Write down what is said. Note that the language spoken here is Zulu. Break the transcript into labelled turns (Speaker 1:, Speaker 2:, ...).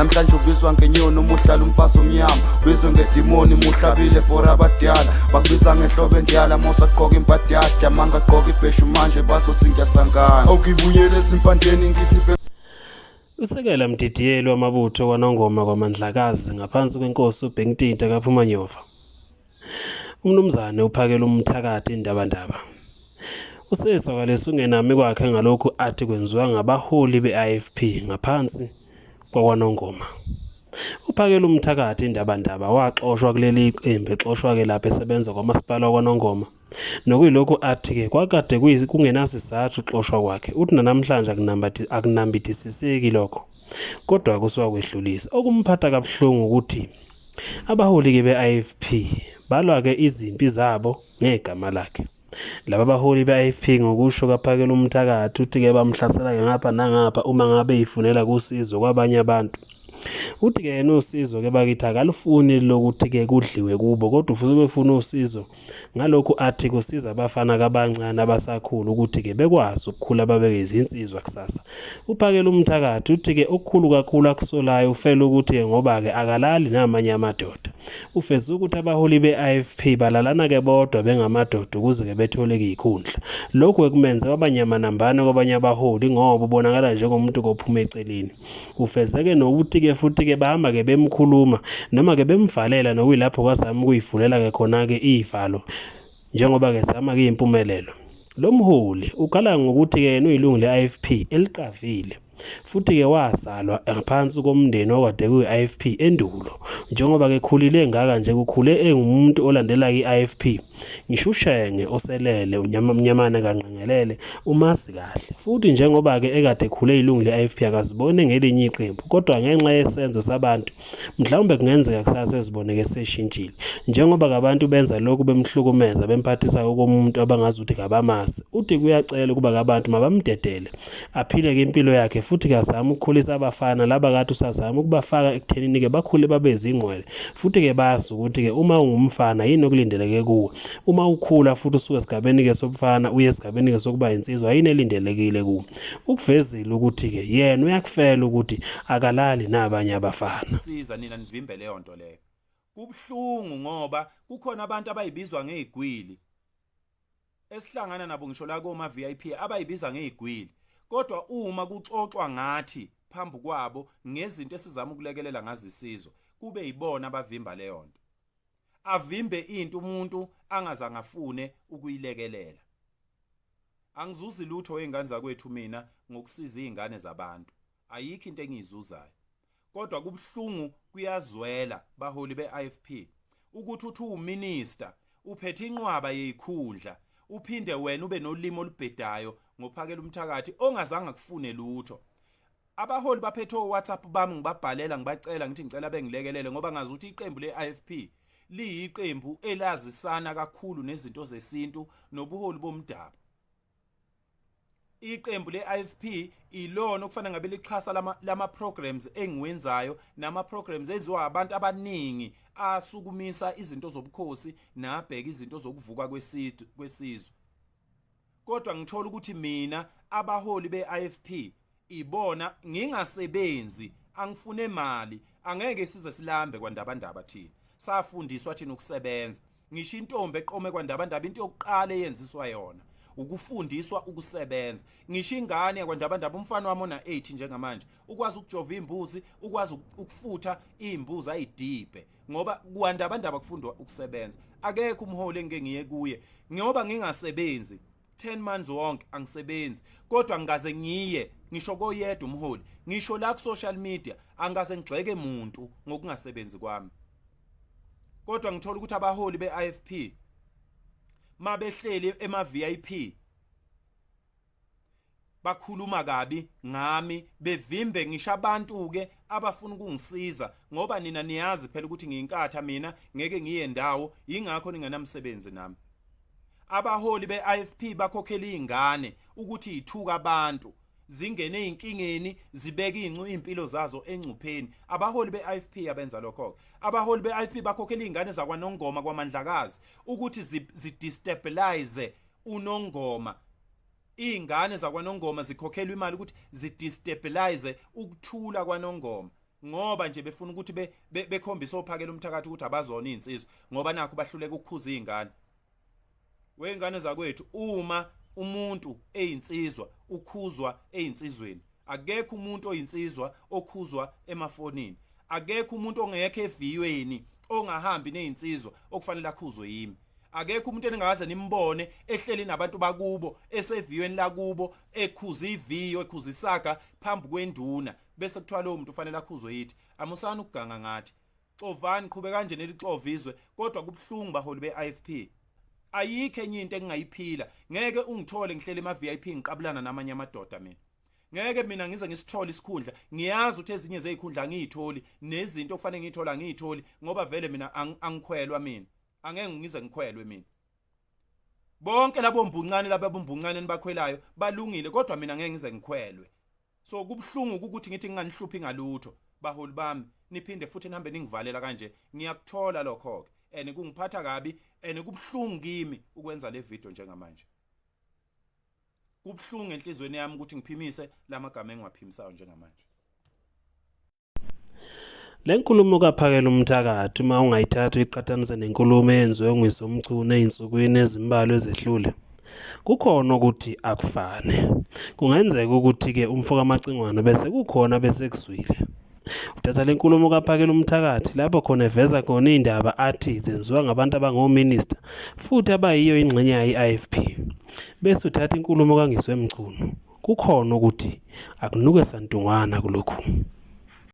Speaker 1: Namhlanje ubizwa ngenyoni uma uhlala umfazi omnyama, ubizwe ngedimoni muhlabile for abadala. Bakubiza ngenhlobo endala mosagqoka imbadada, mangagqoka ibheshu manje bazothi ngiyasangana. Awukibuyele ezimpandeni ngithi.
Speaker 2: Usekela mdidiyeli wamabutho kwaNongoma kwaMandlakazi ngaphansi kwenkosi uBhentinta kaPhumanyova. Umnumzane uphakela umthakathi indabandaba. Usezwakalisa ungenami kwakhe ngalokhu athi kwenziwa ngabaholi be-IFP ngaphansi kwakwaNongoma. Uphakela umthakathi indabandaba waxoshwa kuleli qembu exoshwa-ke lapho esebenza kwamasipala wakwaNongoma. Nokuyilokhu athi-ke kwakade kungenasizathu ukuxoshwa kwakhe. Uthi nanamhlanje akunambithisiseki lokho. Kodwa kusuka kwedlulisa. Okumphatha kabuhlungu ukuthi abaholi-ke be-IFP balwa-ke izimpi zabo ngegama lakhe. Laba baholi be-IFP ngokusho kaPhakela umthakathi uthi-ke bamhlasela-ke ngapha nangapha uma ngabe eyifunela kusizo kwabanye abantu. Uthi-ke yena usizo-ke bakithi akalufuni lokuthi-ke kudliwe kubo kodwa usuke efuna usizo Ngalokhu athi kusiza abafana kabancane abasakhula ukuthi-ke bekwazi ukukhula babe izinsizwa kusasa. Uphakela umthakathi uthi-ke okukhulu kakhulu akusolayo ufela ukuthi-ke ngoba-ke akalali namanye amadoda. Ufeze ukuthi abaholi be-IFP balalana-ke bodwa bengamadoda ukuze-ke bethole-ke izikhundla. Lokhu-ke kumenze waba nyamanambane kwabanye abaholi ngoba ubonakala njengomuntu kophuma eceleni. Ufezeke nokuthi-ke futhi-ke bahamba-ke bemkhuluma noma-ke bemvalela nokuyilapho kwazama ukuyivulela-ke khona-ke ivalo njengoba-ke zama-ke impumelelo. Lo mholi ukhala ngokuthi-ke yena uyilungu le-IFP eliqavile futhi-ke wazalwa ngaphansi komndeni okade kuyi-IFP endulo. Njengoba-ke khulile ngaka nje kukhule engumuntu olandela i-IFP. Ngisho uShenge oselele unyamane kangqengelele umazi kahle futhi njengoba-ke ekade ekhule ilungu le-IFP akazibone ngelinye iqembu kodwa ngenxa yesenzo sabantu mhlawumbe kungenzeka kusasa eziboneke eseshintshile njengoba abantu benza lokhu bemhlukumeza bemphathisa okomuntu abangazi ukuthi kabamazi. Uthi kuyacela ukuba abantu mabamdedele aphile-ke impilo yakhe futhi kazama ukukhulisa abafana laba kade usazama ukubafaka ekuthenini-ke bakhule babe zingqwele futhi-ke bazi ukuthi-ke uma ungumfana yini okulindeleke kuwe uma ukhula futhi usuke esigabeni-ke sobufana uye esigabeni-ke sokuba insizwa yini elindelekile kuwe. Ukuvezile ukuthi-ke yena uyakufela ukuthi akalali nabanye abafana.
Speaker 3: Siza nina nivimbe leyo nto leyo. Kubuhlungu ngoba kukhona abantu abayibizwa ngezigwili esihlangana nabo ngisho la koma VIP abayibiza ngezigwili, kodwa uma kuxoxwa ngathi phambi kwabo ngezinto esizama ukulekelela ngazo isizwe, kube yibona abavimba leyo nto. Avimbe into umuntu angazange afune ukuyilekelela. Angizuzi lutho wey'ngane zakwethu mina ngokusiza iy'ngane zabantu, ayikho into engiyizuzayo. Kodwa kubuhlungu kuyazwela baholi be-IFP ukuthi uthi uwuminister uphethe inqwaba yeyikhundla uphinde wena ube nolimi olubhedayo ngophakela umthakathi ongazange akufune lutho. Abaholi baphethe o-WhatsApp bami ngibabhalela ngibacela ngithi ngicela bengilekelele ngoba ngazi ukuthi iqembu le-IFP liyiqembu elazisana kakhulu nezinto zesintu nobuholi bomdabu. Iqembu le-IFP ilona okufanele ngabe lixhasa lama programs engiwenzayo nama programs enziwa abantu abaningi asukumisa izinto zobukhosi nabheka izinto zokuvuka kwesizwe. Kodwa ngithola ukuthi mina abaholi be-IFP ibona ngingasebenzi, angifune mali, angeke size silambe kwaNdabandaba thina. Safundiswa thina ukusebenza. Ngisho intombi eqome kwaNdabandaba into yokuqala eyenziswa yona ukufundiswa ukusebenza. Ngisho ingane yakwaNdabandaba, umfana wami ona 8 njengamanje, ukwazi ukujova imbuzi, ukwazi ukufutha imbuzi ayidibhe ngoba kwaNdabandaba kufundwa ukusebenza. Akekho umholi engike ngiye kuye ngoba ngingasebenzi 10 months wonke angisebenzi, kodwa ngikaze ngiye ngisho koyedwa umholi, ngisho la ku social media angikaze ngigxeke muntu ngokungasebenzi kwami. Kodwa ngithola ukuthi abaholi be-IFP mabehleli ema VIP bakhuluma kabi ngami, bevimbe ngisho abantu ke abafuna ukungisiza ngoba nina niyazi phela ukuthi ngiyinkatha mina ngeke ngiye ndawo, yingakho ningenamsebenzi nami. Abaholi be-IFP bakhokhela izingane ukuthi ithuka abantu zingene ezinkingeni, zibeke izimpilo zazo engcupheni. Abaholi be-IFP abenza lokho. Abaholi be-IFP bakhokhela izingane zakwaNongoma kwaMandlakazi ukuthi zidestabilize uNongoma. Izingane zakwaNongoma zikhokhelwa imali ukuthi zidestabilize ukuthula kwaNongoma. Ngoba nje befuna ukuthi bekhombise ophakela umthakathi ukuthi abazona izinsizwa ngoba nakho bahluleka ukukhuza izingane. Wengane zakwethu, uma umuntu eyinsizwa ukhuzwa eyinsizweni. Akekho umuntu oyinsizwa okhuzwa emafonini. Akekho umuntu ongekho eviyweni ongahambi nezinsizwa okufanele akhuzwe yimi. Akekho umuntu eningakaze nimbone ehleli nabantu bakubo eseviyweni lakubo ekhuza iviyo ekhuza isaga phambi kwenduna bese kuthiwa lowo muntu ufanele akhuzwe yithi. Amusani ukuganga ngathi. Xovani qhube kanje nelixova izwe kodwa kubuhlungu baholi be-IFP. Ayikho enye into engingayiphila. Ngeke ungithole ngihleli ema-VIP ngiqabulana namanye amadoda mina. Ngeke mina ngize ngisithole isikhundla. Ngiyazi ukuthi ezinye zezikhundla angiyitholi nezinto okufanele ngiyithole angiyitholi ngoba vele mina angikhwelwa mina. Angeke ngize ngikhwelwe mina. Bonke labo mbuncane laba bombuncane enibakhwelayo balungile kodwa mina ngeke ngize ngikhwelwe. So kubuhlungu ukuthi ngithi nginganihluphi ngalutho baholi bami niphinde futhi nihambe ningivalela kanje ngiyakuthola lokho ke and kungiphatha kabi and kubuhlungu kimi ukwenza le video njengamanje. Kubuhlungu enhlizweni yami ukuthi ngiphimise lamagama engiwaphimisayo njengamanje.
Speaker 2: Le nkulumo kaPhakelumthakathi uma ungayithatha uyiqhathanise nenkulumo eyenziwe uNgizwe Mchunu ezinsukwini ezimbalwa ezehlule, kukhona ukuthi akufane. Kungenzeka ukuthi-ke umfo kaMacingwane bese kukhona abesekuzwile. Uthatha le nkulumo kaPhakelumthakathi lapho khona eveza khona iy'ndaba athi zenziwa ngabantu abangominista futhi abayiyo ingxenye yayo i-IFP. Bese uthatha inkulumo kaNgizwe Mchunu, kukhona ukuthi akunuke santungwana kulokhu.